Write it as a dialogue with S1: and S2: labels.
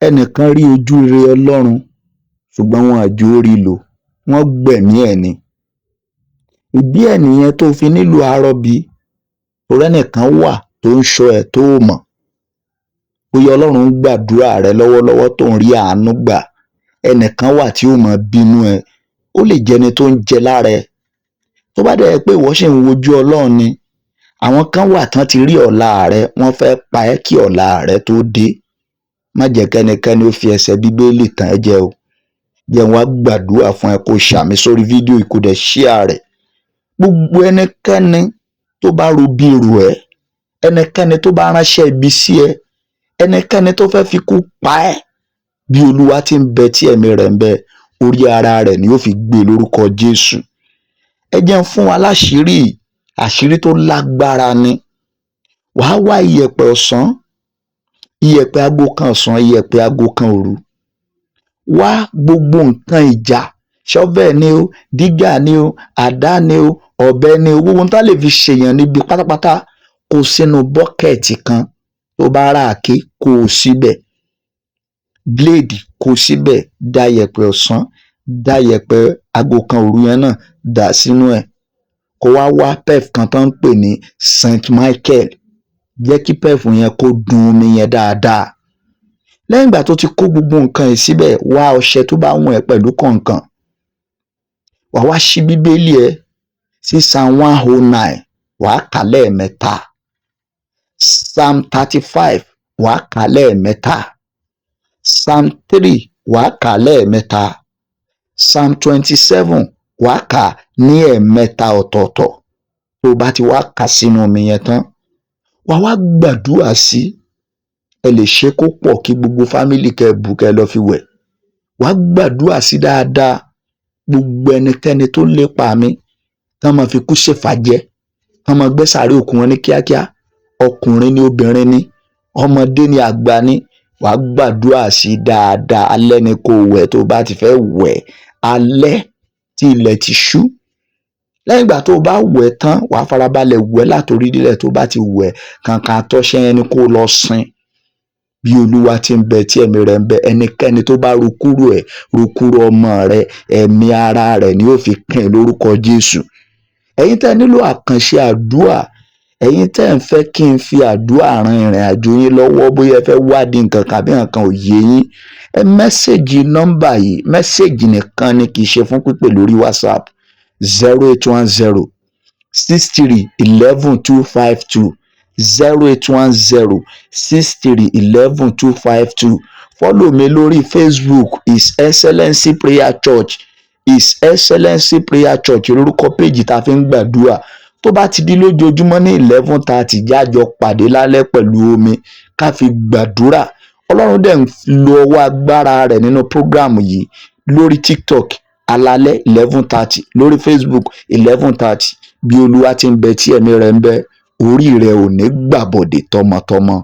S1: Ẹnìkan rí ojú rere Ọlọ́run, ṣùgbọ́n wọn àjò rí lò, wọ́n gbẹ̀mí ẹ̀ ni. Ìdí ẹ̀ nìyẹn tó fi nílò arọbí, torí ẹnìkan wà tó ń ṣọ́ ẹ tó o mọ̀. Bóyá Ọlọ́run ń gbàdúrà rẹ lọ́wọ́lọ́wọ́ tó ń rí àánú gbà, ẹnìkan wà tí ó mọ̀ bínú ẹ, ó lè jẹni tó ń jẹ lára ẹ. Tó bá dẹ̀ jẹ́ pé ìwọ ṣì ń wojú Ọlọ́run ni, àwọn kan wà tán ti rí ọ̀la rẹ, wọ́n fẹ́ pa ẹ́ kí ọ̀la rẹ tó dé. Má jẹ́ kẹ́nikẹ́ni ó fi ẹsẹ̀ Bíbélì tàn ẹ́ jẹ o. Jẹ́ n wá gbàdúrà fún ẹ, kó ṣàmì sórí fídíò yìí, kó dẹ̀ share rẹ̀. Gbogbo ẹnikẹ́ni tó bá robi rò ẹ́, ẹnikẹ́ni tó bá ránṣẹ́ ibi sí ẹ, ẹnikẹ́ni tó fẹ́ fikú pa ẹ́, bí Olúwa ti ń bẹ tí ẹ̀mí rẹ̀ ń bẹ, orí ara rẹ̀ ni ó fi gbé lórúkọ Jésù. Ẹ jẹ́ n fún wa láṣìírí, àṣírí tó lágbára ni. Wàá wá iyẹ̀pẹ̀ ọ̀sán, iyẹ̀pẹ̀ aago kan ọ̀sán, iyẹ̀pẹ̀ aago kan òru. Wá gbogbo nǹkan ìjà, shovel ni o, dígà ni o, àdá ni o, ọ̀bẹ ni o, gbogbo ohun tá lè fi ṣèyàn níbi pátápátá, kó sínú bọ́kẹ̀tì kan. Tó bá rà àáké, kó o síbẹ̀, blade, kó o síbẹ̀, da iyẹ̀pẹ̀ ọ̀sán, da iyẹ̀pẹ̀ aago kan òru yẹn náà, dà sínú ẹ̀. Kó wá wá pef kan tó ń pè ní Saint Michael, jẹ́ kí pef yẹn kó dun omi yẹn dáadáa. Lẹ́yìn ìgbà tó ti kó gbogbo nǹkan yìí síbẹ̀, wá ọṣẹ tó bá wùn ẹ́ pẹ̀lú kànkàn. Wàá wá ṣí Bíbélì ẹ sí Psalm 109, wàá kà lẹ́ẹ̀mẹ́ta. Psalm 35, wàá kà lẹ́ẹ̀mẹ́ta. Psalm 3, wàá kà lẹ́ẹ̀mẹ́ta. Psalm 27, wàá kà ní ẹ̀ẹ̀mẹ́ta ọ̀tọ̀ọ̀tọ̀. Tó o bá ti wá kà sínú omi yẹn tán, wàá wá gbàdúrà sí. Ẹ lè ṣe kó pọ̀, kí gbogbo family kẹ́ bù, kẹ́ lọ fi wẹ̀. Wàá gbàdúrà sí dáadáa. Gbogbo ẹnikẹ́ni tó ń lépa mi, tán máa fi kú ṣèfàjẹ, tán máa gbé sàárè òkú wọn ní kíákíá, ọkùnrin ni, obìnrin ni, ọmọdé ni, àgbà ni, wàá gbàdúrà sí dáadáa. Alẹ́ ni kó wẹ̀. Tó bá ti fẹ́ wẹ̀, alẹ́ tí ilẹ̀ ti ṣú. Lẹ́yìn ìgbà tó o bá wẹ̀ tán, wàá farabalẹ̀ wẹ̀ látòrí délẹ̀. Tó bá ti wẹ̀, kànkàn àtọṣẹ yẹn ni kó lọ sin. Bí Olúwa ti ń bẹ tí ẹ̀mí rẹ̀ ń bẹ, ẹnikẹ́ni tó bá ro kúrò ẹ̀, ro kúrò ọmọ rẹ̀, ẹ̀mí ara rẹ̀ ni ó fi kìn lórúkọ Jésù. Ẹ̀yin tẹ́ nílò àkànṣe àdúà, ẹ̀yin tẹ́ ń fẹ́ kí n fi àdúà ran ìrìn àjò yín lọ́wọ́, bóyá ẹ fẹ́ wádìí nǹkan kan àbí nǹkan ò yé yín, ẹ message nọ́mbà yìí. Message nìkan ni, kì í ṣe fún pípè lórí WhatsApp: 08106311252, 08106311252. Follow mi lórí Facebook, His Excellency Prayer Church. His Excellency Prayer Church lórúkọ péjì tá a fi ń gbàdúrà. Tó bá ti di lójoojúmọ́ ní 11:30, jájọ pàdé lálẹ́ pẹ̀lú omi ká fi gbàdúrà. Ọlọ́run dẹ̀ ń lo ọwọ́ agbára rẹ̀ nínú program yìí lórí TikTok alalẹ́ 11:30, lórí Facebook 11:30. Bí Olúwa ti ń bẹ tí ẹ̀mí rẹ̀ ń bẹ, orí rẹ̀ ò ní gbàbọ̀dè tọmọtọmọ.